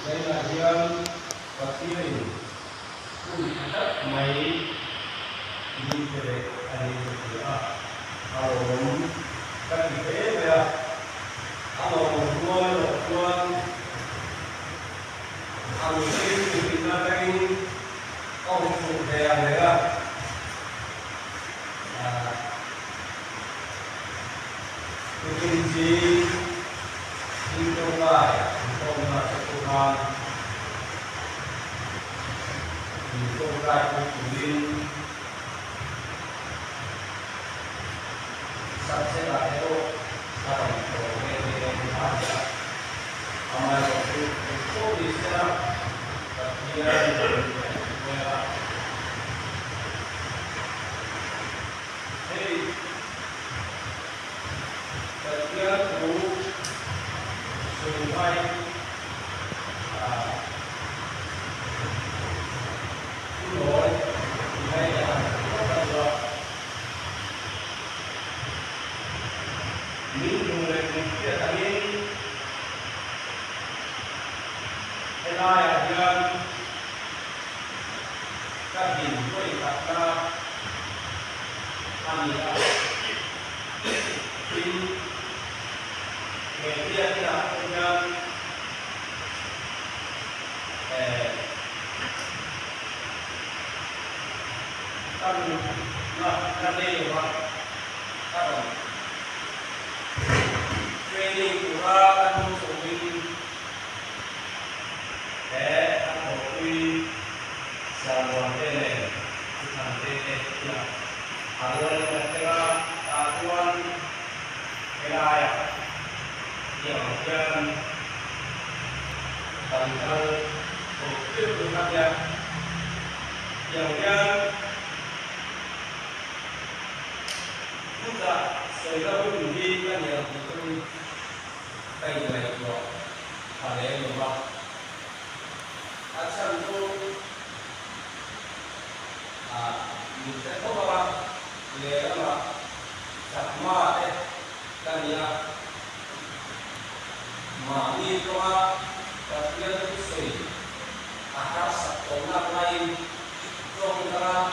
Zainah hian Pathianin hun tha tak mai min pe leh a ni ka ti a, a lawmawm ka ti hle mai a. A lawmawm rual erawh chuan a mihring mihrinna atangin ka awm fuh ve ang reng a. Tukin zing Zingtawngkai inkhawmna che pawh khan Zingtawngkai pui turin subject ah te pawh ka rawn tawh nghe nghe a ni a. Amaherawhchu engpawh ni sela Pathian min ngaihtuah a. Hei Pathian thu sawi hmai ah thunawi tihai leh han hmu phawt a duh a. Min hmuh leh min hriat angin helaiah hian ka din vawi khatna a ni a. Tin, he biakinah pawh hian eh ka nunna ka nei lo va, ka rawn training tura ka hnung chungin he a thawhpui Samuante nen Thuthante te inah a rualin ka thleng a, tah chuan helaiah tiang hian kan kal chho tir tur a nia. Tiang hian thuchah sawina hun hi ka ni ang tih pawhin ka inngaihtuah tha lem lo va. A chhan chu ah min hre khawp ang a, lehlamah chakma te ka ni a, mahni tawnga Pathian thusawi a harsak tawhnak laiin tawng danga han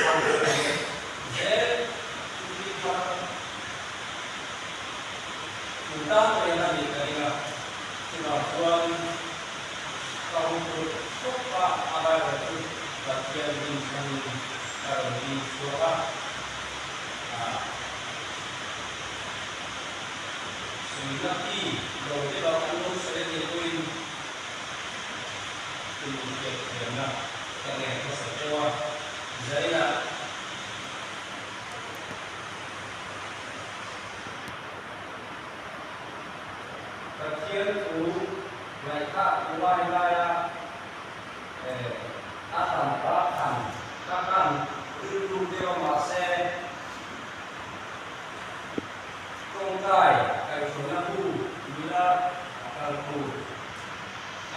sawi leh zel chu thil thar min tan reng a nih ka ring a. Chuvang chuan ka hum tur tawp a, a Bible chu Pathian rin chhanin ka rawn ding chhuak a. Suina ki lo deuh a kan lo sawi a nih pawhin inhriatthiamna ka ngen hmasa deuh a, Zainah. Pathian thu ngaihthlak tura helaia a hran pa khan ka kan rilru deuh a mahse tawngtai kaihhruaina bu mila a kal tur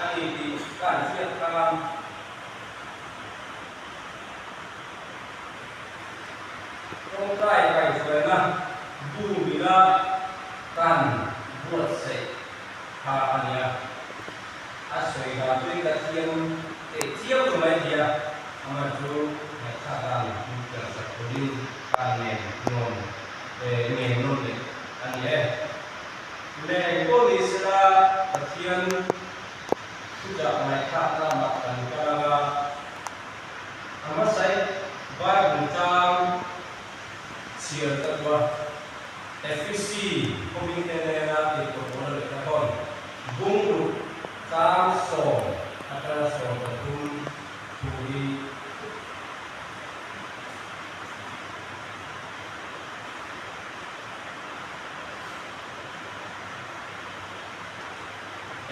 a ni tih ka an hriat khan tawngtai kaihhruaina bu mila Kan buatsaih kha a nia. A sawi dan chu ka thiam teh chiau lo mai tia amah chu ngaihthlak dan min pian sak turin ka ngen nawn ngen nawn leh a ni e. Le pawh ni sela Pathian thuchah ngaihthlak lamah kan kal anga a hmasaih Bible chang chhiar ka duh a. Efesi khawmite nena inpawhpawhna lehkha thawn bungruk tlang sawm atanga 13 thu hi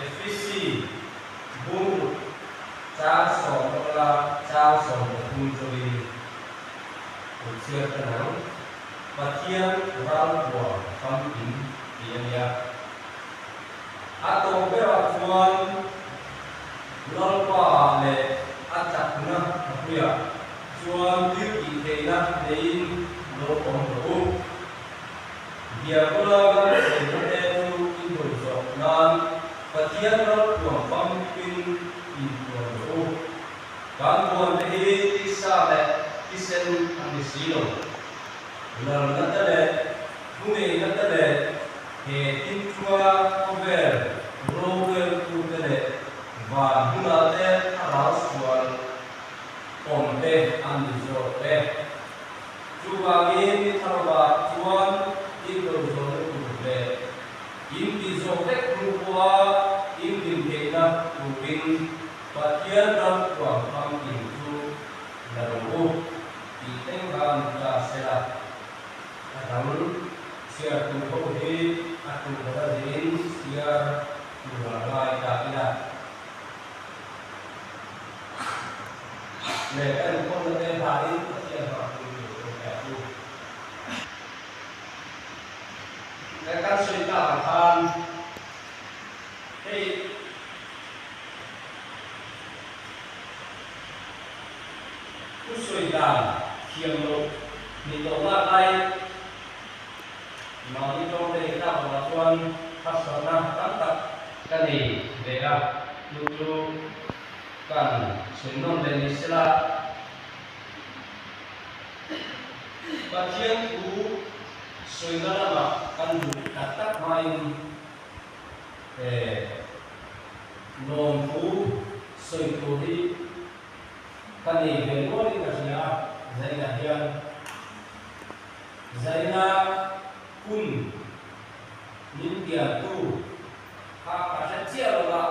Efesi bungruk chang sawm atanga chang 13 chawin chhiar ta nang. Pathian ralbuang famkim tih a nia. A tawp berah chuan Lalpa leh a chakna thapuiah chuan thil tih theihna neiin lo awm rawh u. Diabola kan sawi te chu i hmuh zawh nan Pathian. Pathian ralthuam famkin intuam rawh u. Kan buante hi tisa leh thisen a ni si lo. Lalna te leh thuneihna te leh he thimchunga khawvel roreltute leh van hunah te thlarau sual awm te an ni zawk e. Chuvangin ni tharvah chuan in do zawhna tur leh in tih zawh vek hnu pawha in din theihna turin Pathian ram tuam famkim chu la rawh u tih thleng kha ni ta se la. A dang chhiar tur ho hi a tul a zirin chhiar tura ngai ta ila. Leh ka inkhawmna te hlain Pathian hmang pui tur chu ka chu. Leh kan sawi tak ang khan hei thu sawi dan thiam loh ni tawh lak laiin mahni tawng te nei tak lovah chuan harsatna tam tak ka nei ve a, chu chu kan sawi nawn leh ni sela. Pathian thu sawina lamah kan duh tak tak hmain lawmthu sawi tur hi ka nei ve nualin ka hria a, Zainah hian Zaina hun min piantu kha ka hre chiah lo a,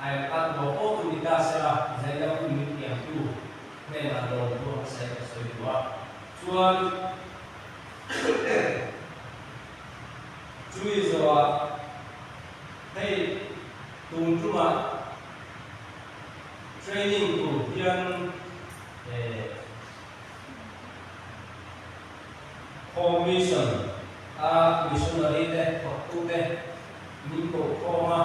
a tuah pawh tu ni ta sela Zaina hun min piantu hnenah lawmthu a hmasa in ka sawi duh a, chuan chumi zawhah hei tun tumah Training tur hian Home Mission a missionary te thawktute min koh khawm a,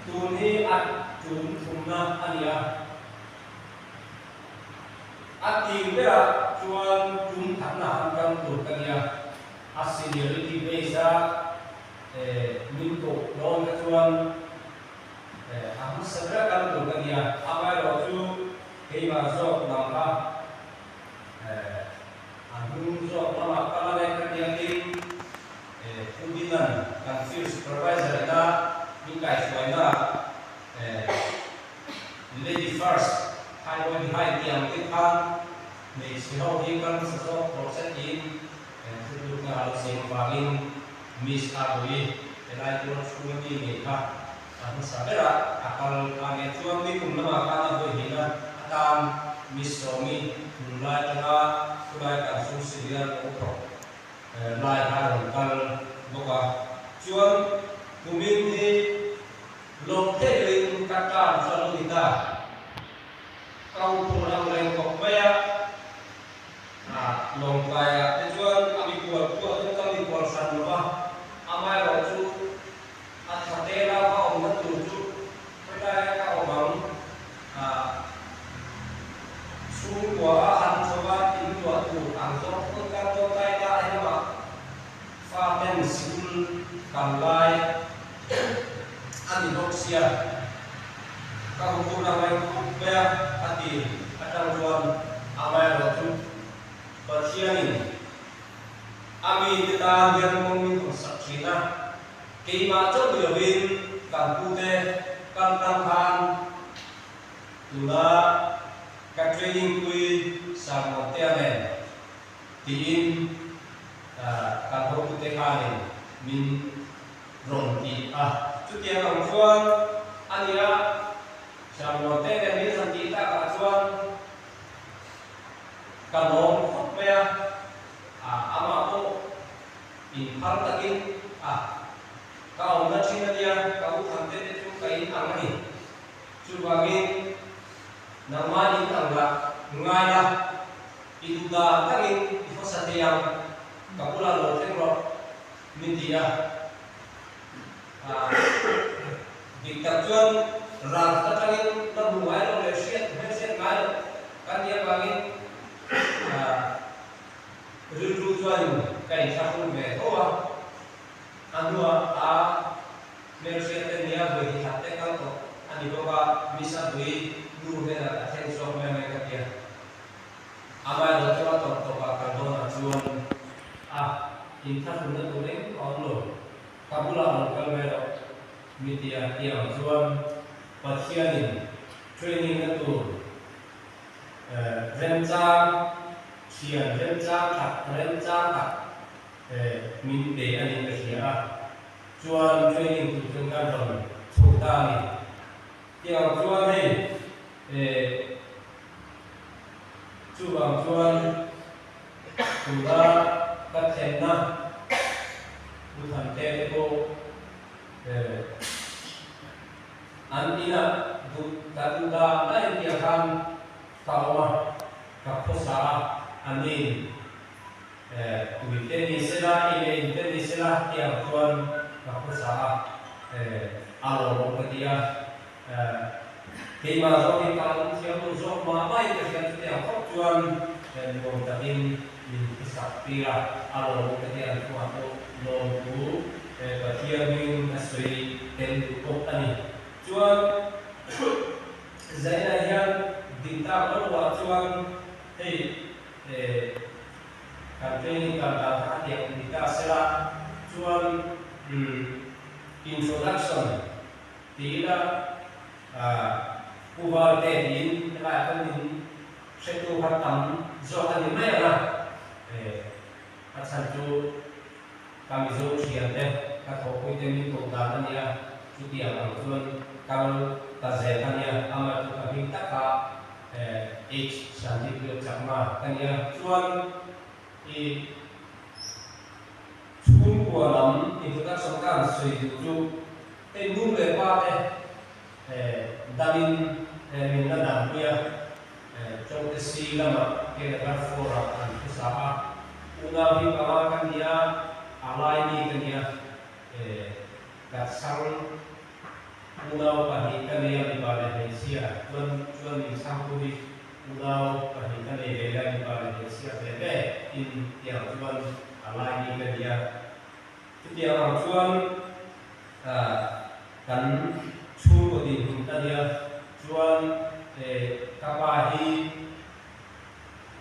tun hi a tum thumna a ni a. A tir berah chuan tum thatna han kal tur ka nia, a seniority base a min koh dawn kha chuan A hmasa ber kal tur ka nia, amaherawh chu keimah zawk lam kha a hnung zawk lamah kal a leh ka tiangin Pu Dinan kan field supervisor ina min kaihhruaina Lady first, high boy behind tih ang te khan hmeichhe ho hi kal hmasa zawk rawh se tiin thutlukna a lo siam avangin Miss Abuii helai tual chhunga mi ngei kha a hmasa berah a kal a nge chuan nikum lamah khan a vawi hnihna atan Miss Sawmi hnung lai atanga khulai kan sum senior lo thawk lai kha a rawn kal bawk a. Chuan kumin hi lawm theih loin ka term chu a lo ni ta. Ka uphur ang reng khawp mai a. Lawngtlaiah te chuan a mikual phuah chu ka mikual hran lo va, amaherawh chu a tha te lama awmna tur chu khawilaiah ka awm ang. Chhungkua a han tho va, in luah tur ang zawk pawn ka tawngtai ta a helamah fa ten sikul kal lai a ni bawk sia. Ka huphurh ang reng khawp mai a, a ti atang chuan amaherawh chu Pathianin a mite tan hian kawng min hawn sak thin a, keimah chauh ni lovin kan pute kan tang khan tuna ka training pui Sarmuantea nen tiin kan hotute khanin min rawn ti a. Chutiang ang chuan a ni a, Samuel te nen min han tih takah chuan ka lawm khawp mai a, amah pawh inphar takin a ka awmna thin a nia, ka u Thante te chu ka in ang a ni. Chuvangin nangmah in ang lah ngai la, i duh dan takin i hawsa thei ang, ka bulah lo thleng rawh. Min ti a, dik tak chuan ral atangin la hmu ngai lo leh hriat hmelhriat ngai lo kan nih avangin rilru chuanin ka inthlahrung ve tho a, a hnuah a. Hmelhriat te nia vawi hi khat te kal tawh a ni bawk a, Misa pui nu hnenah ka thleng zawk mai ang e ka ti a. Amaherawh chu a tawp tawpah kal dawnah chuan a inthlahrunna tur engmah a awm lo, ka bulah rawn kal mai rawh mi ti a tih ang chuan Pathianin training na tur remchang thian remchang that remchang tak min pe a ni ka hria a, chuan training tur chuan kan rawn chho ta a ni. Tiang chuan hei chuvang chuan tuna ka thlenna Pu Thante te pawh an inah duh ka duh dan daih tiang khan ka awm a, ka khawsa a, an in. Tui te ni sela, ei leh in te ni sela tih ang chuan ka khawsa a, a lawmawm ka ti a. Keimah zawkin ka awm thiam lo zawk mah mahin ka hriat chutiang khawp chuan nuam takin min khawsak tir a, a lawmawm ka ti a, an chungah pawh lawmthu Pathian hmingin ka sawi tel duh bawk a ni. Chuan Zainah hian dik tak lo ah chuan hei Kan training kal dan kha a tiang ni ta sela chuan introduction ti ila Pu Valte tiin helaiah khan min hretu kha tam zawk a ni mai ang a, a chhan chu ka Mizo thiante ka thawhpuite min koh dan a nia, chutiang ang chuan kal ta zel a nia, amah chu ka hming tak a. H Sandeep Leh Chakma ka nia. Chuan i chhungkua lam introduction ka han sawi duh chu hei nu leh pa te danin min la danpui a, Chawngtesi lamah Kenagar Four-ah an thusa a, unau hi panga ka nia, a laimi ka nia, ka chhang. Unau pahnih ka nei a, mipa leh hmeichhia. Chuan chuan min chhangtu hi unau pahnih ka nei ve lai, mipa leh hmeichhia ve ve in tiang chuan a lai mi ka ni a. Chutiang ang chuan kan chhungkaw dinhmun ka nia. Chuan ka pa hi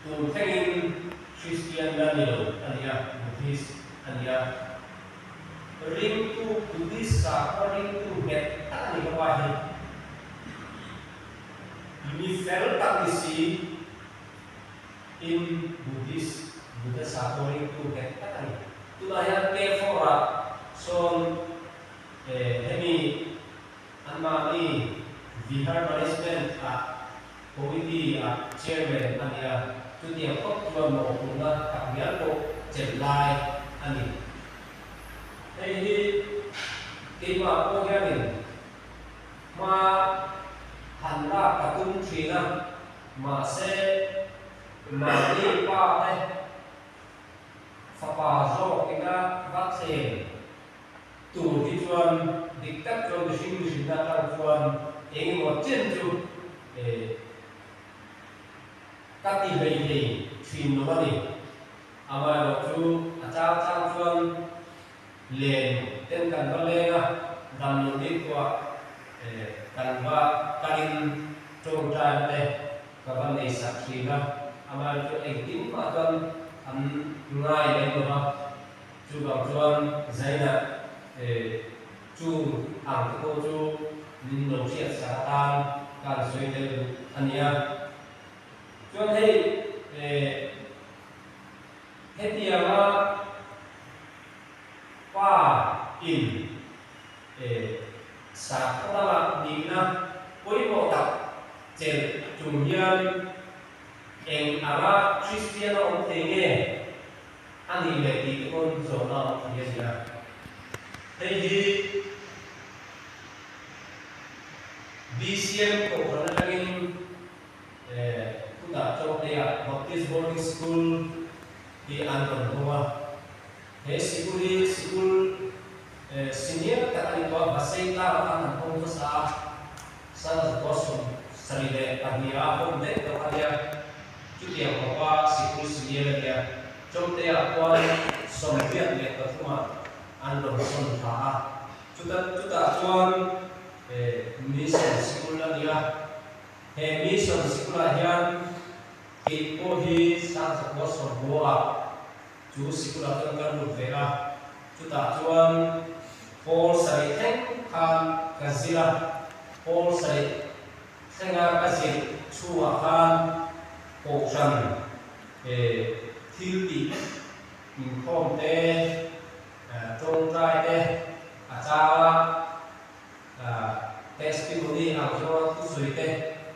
tun thlengin Christian la ni lo a ni a, Buddhist a ni a. Ringtu Buddhist sakhaw ringtu nghet tak a ni ka pa hi. Mi fel tak ni si in Buddhist Buddha sakhaw ringtu nghet tak a ni. Tunah hian K4 ah sawn hemi anmahni Vihar Management ah Committee ah Chairman a ni a, chutiang khawp chuan mawhphurhna tak ngial pawh chelh lai a ni. Hei hi keimah pawh hianin hma han lak ka tum thin a, mahse mahni pa te fapa zawk ina va thleng tur hi chuan dik tak chuan mihring mihrinna atang chuan engemaw chen chu ka ti hlei hlei thin lo a ni. Amaherawh chu a chang chang chuan len ten kan va leng a, damlo nikhuah kan va kalin tawngtaina te ka va nei sak thin a, amaherawh chu engtin mah chuan an ngai lem lo va. Chuvang chuan Zainah chu ang te pawh chu min lo hriat sak atan ka han sawi tel duh a nia. Chuan hei hetianga pa in sakhaw dangah nihna pawimawh tak chelh chung hian eng anga Kristian a awm thei nge? A nih leh tih te pawn zawhna a awm thei a nia. Hei hi BCM kohhran atangin khutah Chawngtea Baptist Boarding School hi an rawn hawng a. He sikul hi sikul senior tak a ni tawh a, Vasei tlangah khan an hawng hmasa a, 1972 ah hawng daih tawh a nia. Chutiang khawpa sikul senior a nia. Chawngtea khuan 73 ah an rawn sawn thla a. Chuta chutah chuan Mission Sikul a ni a, he Mission Sikulah hian kei pawh hi Sangzakua Sawrbuaah chu sikulah chuan ka lut ve a, chutah chuan pawl sarih thleng khan ka zir a, pawl sarih thlenga ka zir chhungah khan kohhran thil tih inkhawm te, tawngtai te a chang a, Testimony ang zawnga thusawi te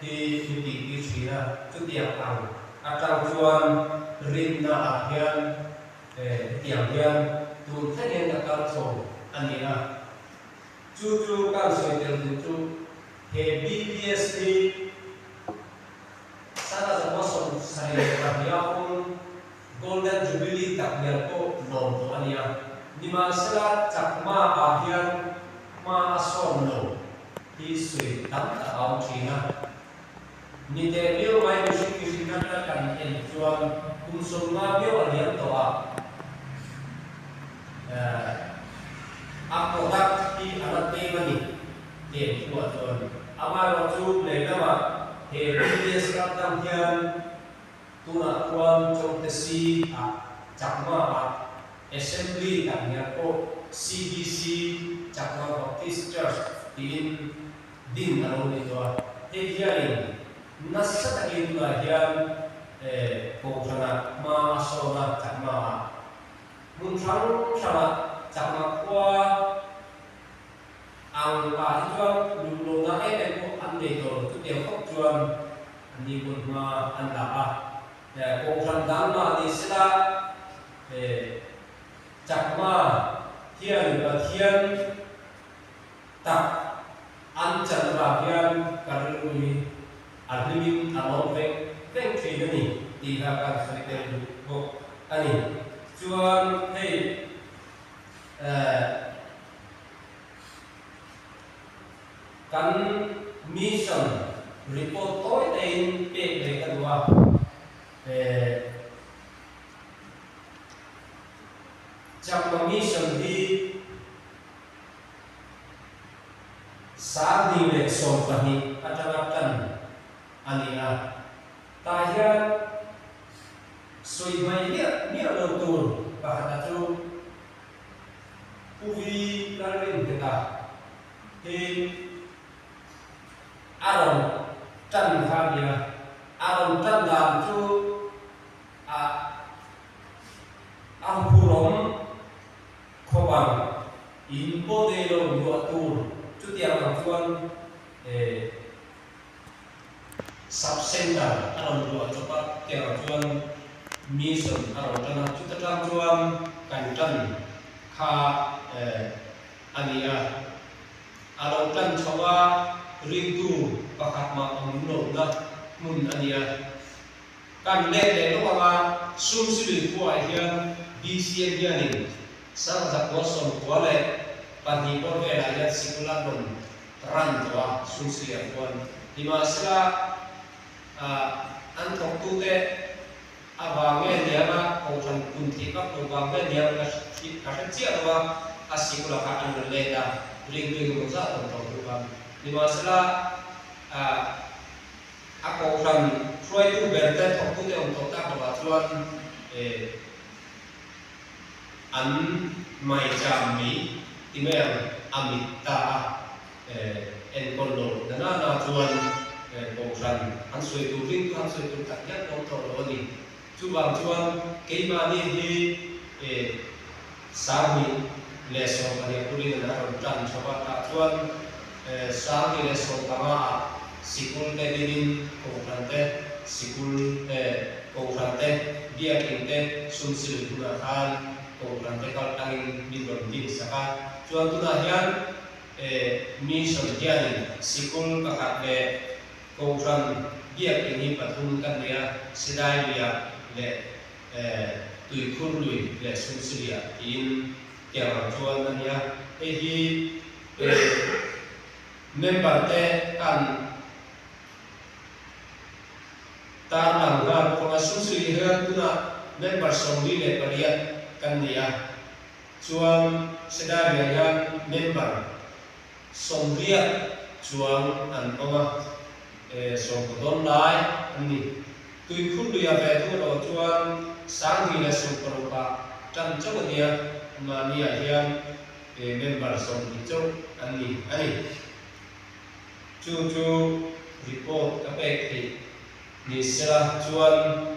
hi min tih tir thin a, chutiang ang atang chuan rinna ah hian hetiang hian tun thlengin ka kal chho a ni a. Chu chu kan sawi tel duh chu he BBS hi Sangha Zakua 72 a awm Golden Jubilee tak ngial pawh lawm tawh a nia. Nimahsela Chakma ah hian hma a sawm lo hi sawi tam tak a awm thin a. Ni teh miau mai mihring mihring natna kan en chuan kum 50 miau a liam tawh a, a product hi a la tlem a ni tih an thu ah chuan. Amaherawhchu lehlamah he BDS ram dang hian Tunah chuan Chawngtesi ah Chakma ah Assembly tak ngial pawh CBC Chakma Baptist Church tiin din a lo ni tawh a. Hei hianin nasa takin tunah hian Kohhranah hma a sawn a Chakma ah hmun hrang hrangah Chakma khua ang ah hi chuan luhlohna em em pawh an nei tawh lo chutiang khawp chuan An ni hun hma an la a, Kohhran dang mah ni sela Chakma hian Pathian tak an chan avang hian ka rilru hi a hlimin a lawm veng veng thin a ni tih kha kan sawi tel duh bawk a ni. Chuan hei Kan mission report tawi taiin pek leh ka duh a, Chakma mission hi 2012 atanga tan a ni a, tah hian sawi hmai miah miah lo tur pakhata chu Pu Vi Lalrinhmeta hi a rawn tan kha a nia. A rawn tan dan chu a a huphurhawm khawp ang. In pawh nei lo luah tur chutiang ang chuan Sub Centre a rawn luah chawp a, chutiang chuan Mission a rawn tan a, chuta tang chuan kan tan kha a ni a. A lo tan chho a, ringtu pakhat mah awm lohna hmun a ni a. Kan let leh lawk anga Sumsului khuaah hian BCM hianin 1992 bawr velah hian sikul a rawn ran tawh a, Sumsuiah khuan. Nimahsela, an thawktute avang nge niang a, kohhran kun theih vak lo vang nge niang ka hre chiah lo a, a sikula kha an rawn let a, ringtu engemaw zat awm tawh hnu khan. Nimahsela, a kohhran hruaitu berte thawktute awm tawh tak lovah chuan an maicham mai ti mai ang a mit ta a, enkawl lo na na na chuan kohhran an sawi tur ringtu an sawi tur tak hian awm tawh lo a ni. Chuvang chuan keimahni hi 2012 turin an rawn tan chho a, tah chuan 2015 ah sikul te dinin kohhran te sikul kohhran te biakin te sumsil hunah khan kohhran te kal tlangin min rawn din sak a. Chuan tunah hian mission hianin sikul pakhat leh kohhran biakin hi pathum kan nei a, Sidai luiah leh Tuikhur lui leh Sumsiliah tiin tiang ang chuan a ni a. Hei hi member te kan Tarlang nghal bawk anga Sumsui hian tunah member 48 kan nei a, chuan Sedai-ah hian member 80 chuang an awm a, 10 dawn lai an ni. Tuikhur luia ve thung erawh chuan 2016 ah tan chauh a nia, mahniah hian member 20 chauh an ni a ni. Chu chu report ka pek theih ni sela chuan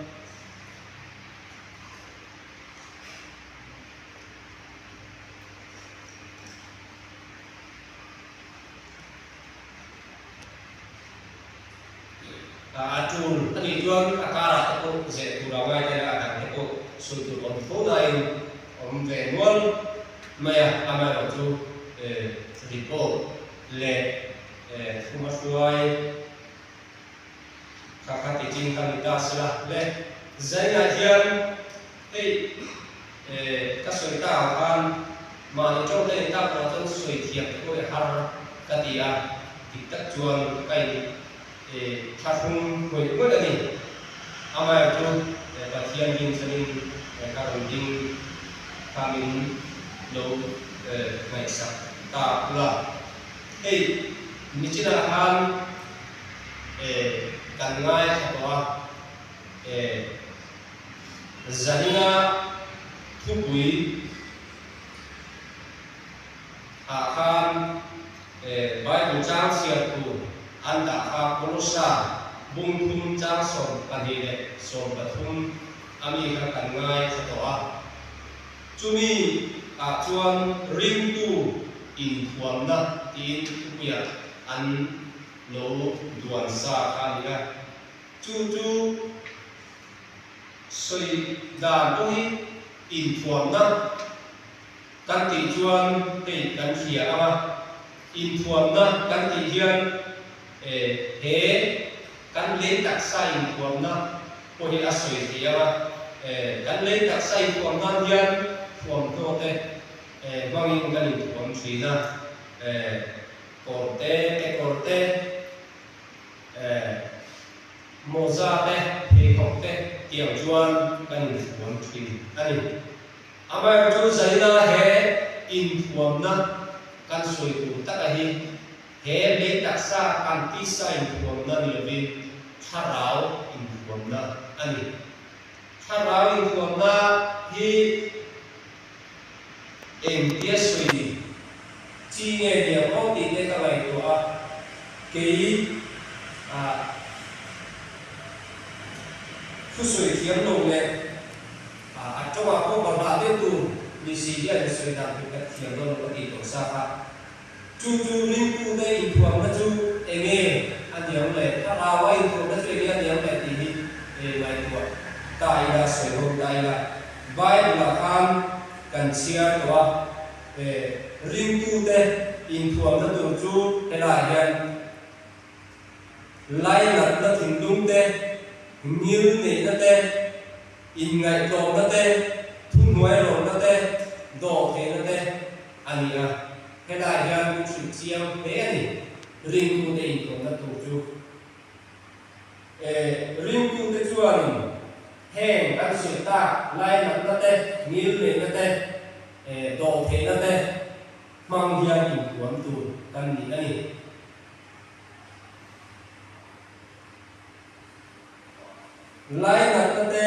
A tul a nih chuan a karah te pawh zeh tur a ngai tel a, a dang te pawh sawi tur awm tho nain awm ve nual mai a, amaherawhchu report leh thumahruai kha kha ti chin kha ni ta sela le. Zainah hian hei ka sawi ta ang khan mahni tawng te in tak pawh chuan sawi thiam te pawh i har ka ti a, dik tak chuan ka in thlahrung ngawih ngawih a ni. Amaherawhchu Pathian rinchhanin ka rawn ding kha min lo ngaihsak ta ula. Hei nichinah khan kan ngaithla tawh a, Zaninga thupui ah khan Bible chang chhiar tur an dah kha Kolosa bung thum chang 12 leh 13 a mi kha kan ngaithla tawh a. Chumi ah chuan ringtu inthuamna tiin thupuiah an lo duan sa kha a ni a. Chu chu sawi dan pawh hi inthuamna kan tih chuan hei kan hria ang a, inthuamna kan tih hian he kan lei taksa inthuamna pawh hi a sawi thei ang a, kan lei taksa inthuam nan hian thuamhnaw te hmangin kan inthuam thin a, kawr te, kekawr te, Mawza te, pheikhawk te tiang chuan kan inthuam thin a ni. Amaherawhchu Zaina he inthuamna kan sawi tur taka hi he lei taksa kan tisa inthuamna ni lovin thlarau inthuamna a ni. Thlarau inthuamna hi Engtia sawi chi nge niang aw tih te ka ngaihtuah a, kei ah thusawi thiam lo leh a tawngah pawh balhlah deuh tur ni si hian sawi dan tur ka thiam dawn lo ka tih tawh sa kha. Chu chu ringtute inthuamna chu enge a niang le? Thlarau a inthuamna chu enge a niang le tih hi ngaihtuah ta ila, sawi ho ta ila. Bible-ah khan kan chhiar tawh a, ringtute inthuamna tur chu helaiah hian lainatna thinlung te, ngil neihna te, inngaihtlawmna te, thuhnuairawlna te, dawhtheihna te a ni a. Helaiah hian min hrilh chiang hle a ni, ringtute inthuamna tur chu. E, ringtute chuanin heng kan sawi tak lainatna te, ngilneihna te, e, dawhtheihna te hmang hian inthuam tur kan ni a ni. Lainatna te,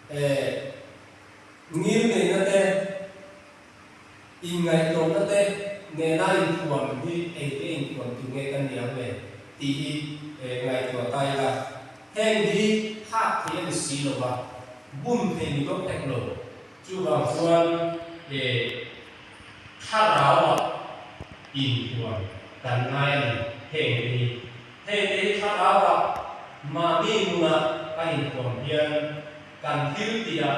e, ngilneihna te, Inngaihtlawmna te nena inthuam hi engte inthuam tur nge kan ni ang le tih hi ngaihtuah ta ila. Heng hi hak thei a ni si lo va, bum thei ni bawk hek lo. Chuvang chuan thlarauah inthuam kan ngai a ni heng te hi. Heng te hi thlarauah mahni nunah kan inthuam hian kan thil tihah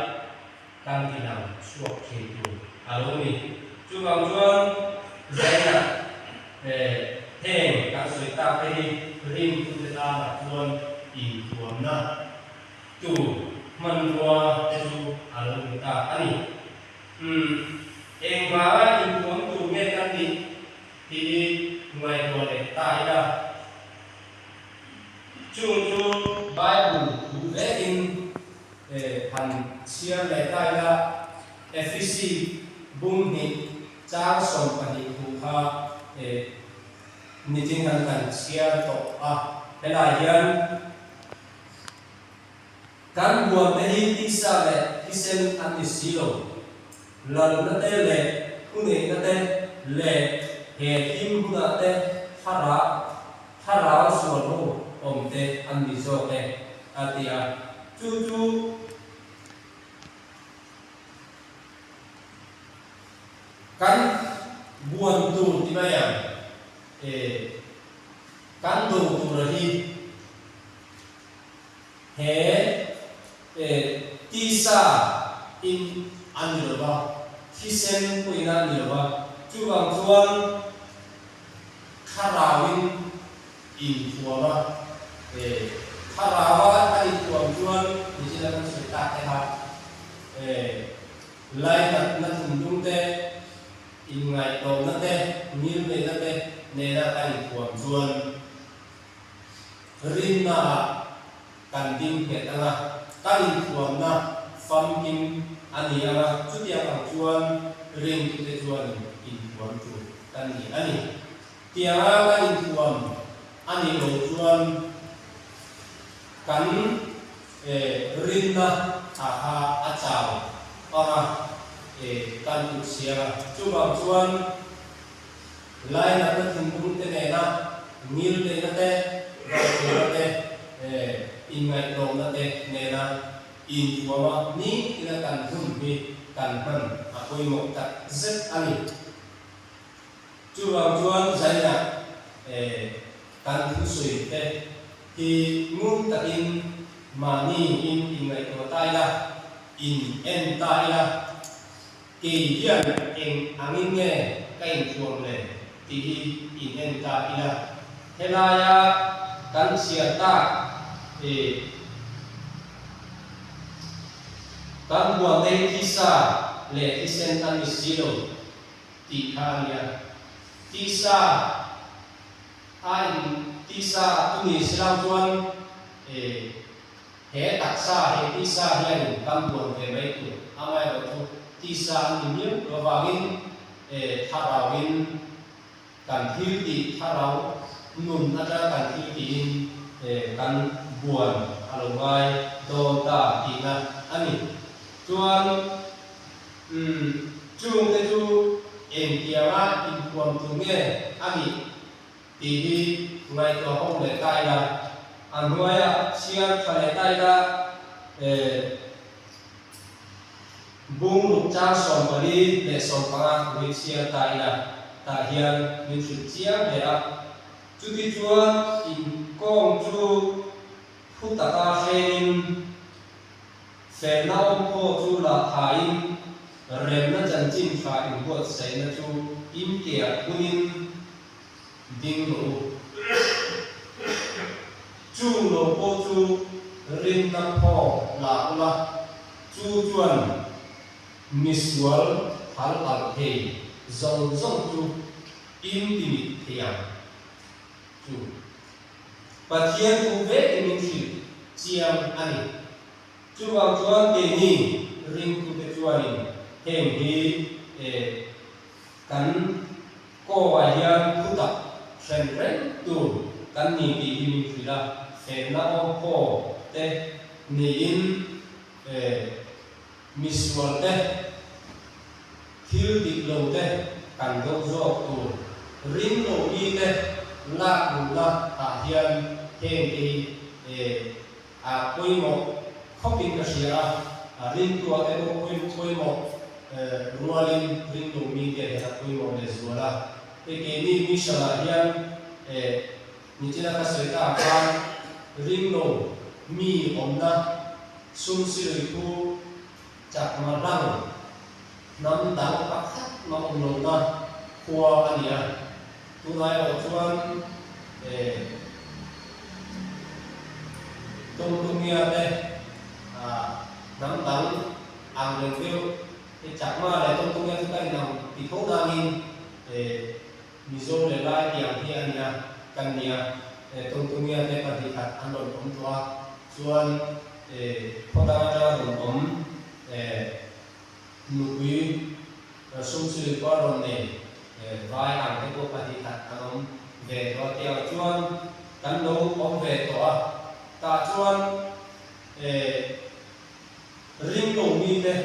kan ti lang chhuak thin tur a lo ni. Chuvang chuan Zaina heng kan sawi tak te hi ringtute tanah chuan inthuamna tur hmanrua te chu a lo ni ta a ni. Umm, engvanga inthuam tur nge kan nih tih hi ngaihtuah leh ta ila. Chung chu Bible thu vekin Han chhiar leh ta ila, Efesi Bung hnih chang 12 thu kha nitin kan kan chhiar tawh a, helai hian kan buan te hi tisa leh thisen an ni si lo, lalna te leh thuneihna te leh he thim hunah te thlarau thlarau sual ho awm te an ni zawk e a ti a, chu chu. Kan buan tur ti mai ang e, kan do tura hi he e tisa in a ni lo va, thisen pawhin a ni lo va, chuvang chuan thlarauin inthuam a, e thlaraua a inthuam chuan nichina kan sawi tak te kha e Lainatna thinlung te, inngaihtlawmna te, ngilneihna te nena kan inthuam chuan rinnaah kan ding nghet ang a, kan inthuamna famkim a ni ang a, chutiang ang chuan ringtute chuan inthuam tur kan ni a ni. Tianga kan inthuam a nih loh chuan kan rinna ah kha a chau ang a, kan kut siam a. Chuvang chuan lainatna thinlung te nena ngilneihna te, ralthuamna te, inngaihtlawmna te nena inthuam a, nitina kan hun hi kan hman a pawimawh tak zet a ni. Chuvang chuan zainah kan thusawi te hi ngun takin mahni in inngaihtuah ta ila, in en ta ila, kei hian eng angin nge ka inthuam le tih hi in en ta ila. Helaia kan chhiar tak kan buanei thisa leh thisen a ni si lo. Tih kha a nia. Tisa a in tisa tu ni si lo chuan e he taksa he tisa hian in kan buan ve mai tur amaherawh chu tisa an ni miau lo avangin e thlarau in kan thil tih thlarau nun atanga kan thil tiin e kan buan a lo ngai dawn ta tihna a ni. Chuan Umm, chungte chu engtianga inthuam tur nge a nih tih hi ngaihtuah ho leh ta ila, a hnuaia chhiar tha leh ta ila, eh, bung ruk chang 14 leh 15 thu hi chhiar ta ila, tah hian min hrilh chiang hle a. Chuti chuan inkawng chu thu taka hrengin, Felna awmkhaw chu lahthain remna chanchin tha inbuatsaihna chu inkeah hunin ding rawh u. Chung lo pawh chu rinna phawk la ula, chu chuan misual hal alh thei zawng zawng chu in timit thei ang chu. Pathian thu vekin min hrilh chiang a ni. Chuvang chuan keini ringtute chuanin heng hi kan kawngah hian thutak hren reng tur kan ni tih hi min hrilh a, fenna awmkhaw te niin misual te, thil dik lo te kan do zawk tur ring lo mi te lak luhna ah hian heng te hi A pawimawh khawpin ka hria a, a rintua te pawh pawimawh rualin rintu mite hian a pawimawh leh zual a. Hei keini mission ah hian nichina ka sawi ta ang khan ringlo mi awmna sum silui thu chakma hlang hnam dang pakhat mah awm lohna khua a ni a. Tunah erawh chuan Tawngtungia te hnam dang ang reng deuh hei Chakma leh Tawngtungia chu kan inang ti tho dangin Mizo leh Lai tih ang hi a nia kan nia. Tawngtungia te pahnih khat an rawn awm tawh a, chuan khaw dang atanga rawn awm nupui. Sumsui khua rawn nei vai ang te pawh 2 khat an awm ve tawh a tiang chuan kan lo awm ve tawh a, tah chuan ringlo mite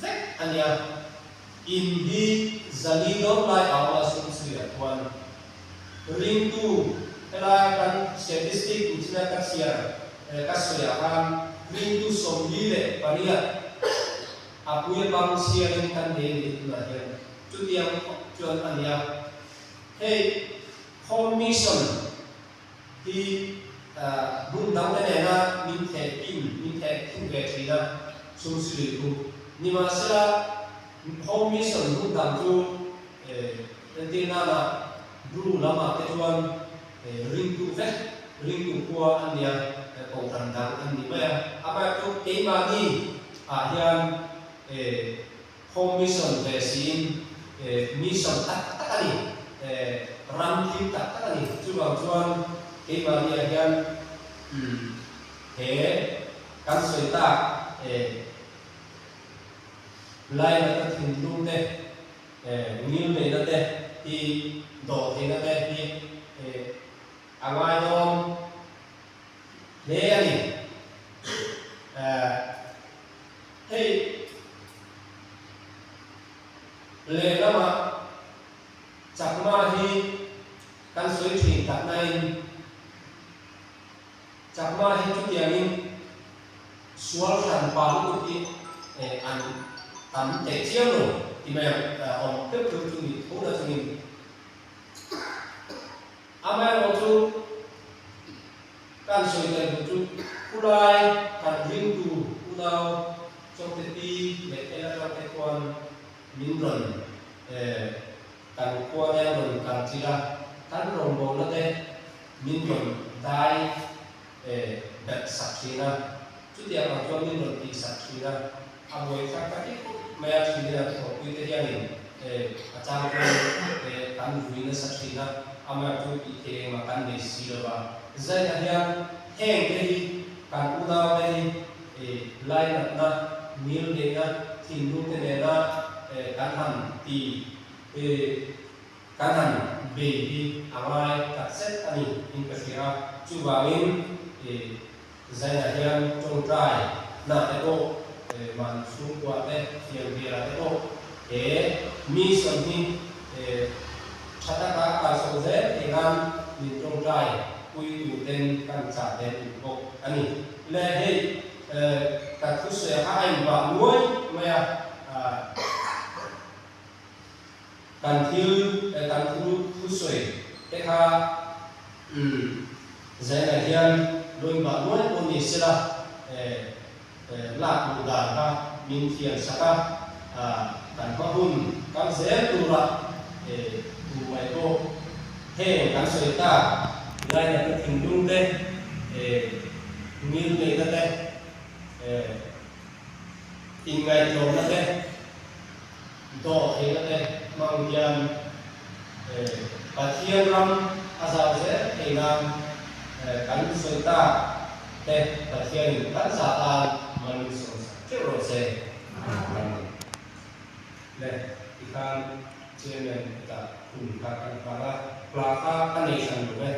vek a nia. In hi 400 dawn lai a awm a Sumsuiah khuan ringtu helaia kan statistic nichina ka chhiar ka sawiah khan ringtu 48 a pui a bang chhiarin kan nei a ni tunah hian chutiang khawp chuan a ni a. Hei Home Mission hi hmun dangte nena min thehkin min thehkhin ve thin a, Sumsui thu. Nimahsela, Home Mission hmun dang chu entir nana Bru lamah te chuan ringtu vek, ringtu khua an nia, kohhran dang an ni mai a. Amaherawhchu keimahni ah hian Home Mission ve siin mission tak tak a ni, ram thil tak tak a ni. Chuvang chuan keimahniah hian he kan sawi tak lainatna thinlung te, ngil neihna te hi dawh theihna te hi a ngainawm hle a ni. Hei lehlamah Chakma hi kan sawi thin tak nain Chakma hi chutiangin sual hran pa lutuk hi an tam teh chiang lo ti mai ang awm deuh deuh chu ni tho na chungin Amaherawhchu Kan sawi tel duh chu khulai kan ringtu unau Chawngte pi leh Ela Chawngte khuan min rawn kan khua te an rawn kal chilh a, kan rawngbawlna te min rawn dai belh sak thin a, chutiang ang chuan min rawn tih sak thin a, a buaithlak ka ti khawp mai a, thin a thawhpui te hianin a chang chuan kan vui nasa thin a, amaherawhchu tih thei engmah kan nei si lo va. Zaina hian heng te hi kan unau te hi lainatna, ngil neihna, thinlung te nena kan han ti kan han bei hi a ngai takzet a ni in ka hria a, chuvangin Zaina hian tawngtai hna te pawh mahni chhungkua te thiam biala te pawh he mission hi tha taka kal chho zel thei nan min tawngtai pui tur ten kan chah tel duh bawk a ni. Le hei ka thusawi a kha a inbah nuai mai a, Kan thil kan thu thusawi te kha Zainah hian lawin bah nuai pawh ni sela lak luh dan kha min thiam sak a, kan hma hun kal zel tura tu mai pawh heng kan sawi tak lainatna thinlung te, ngil neihna te, inngaihtlawmna te, Dawh theihna te hmang hian Pathian ram a zau zel thei nan kan sawi tak te Pathianin kan zah tan mal min sawm sak teuh rawh se. Amen. Le tikhan Chairman hetah hun kha kan hman a, hla kha ka nei hran lo e.